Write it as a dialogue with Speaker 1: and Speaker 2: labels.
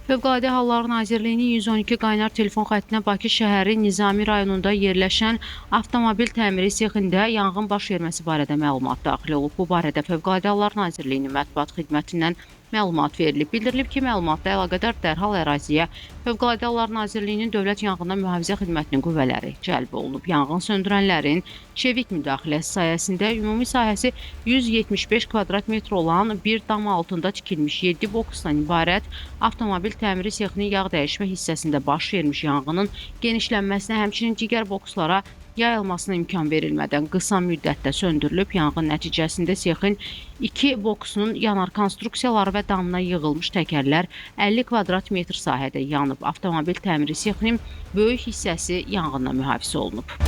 Speaker 1: Fövqəladə Hallar Nazirliyinin 112 qaynar telefon xəttinə Bakı şəhəri Nizami rayonunda yerləşən avtomobil təmiri sexində yanğın baş verməsi barədə məlumat daxil olub. Bu barədə Fövqəladə Hallar Nazirliyinin mətbuat xidmətindən məlumat verilib. Bildirilib ki, məlumatla əlaqədar dərhal əraziyə Fövqəladə Hallar Nazirliyinin Dövlət Yanğından Mühafizə Xidmətinin qüvvələri cəlb olunub. Yanğın söndürənlərin çevik müdaxiləsi sayəsində ümumi sahəsi 175 kvadrat metr olan bir dam altında tikilmiş 7 boksdan ibarət avtomobil təmiri sexinin yağ dəyişmə hissəsində baş vermiş yanğının genişlənməsinə, həmçinin digər bokslara yayılmasına imkan verilmədən qısa müddətdə söndürülüb. Yanğın nəticəsində sexin 2 boksunun yanar konstruksiyaları və damına yığılmış təkərlər 50 kvadrat metr sahədə yanıb. Avtomobil təmiri sexinin böyük hissəsi yanğından mühafizə olunub.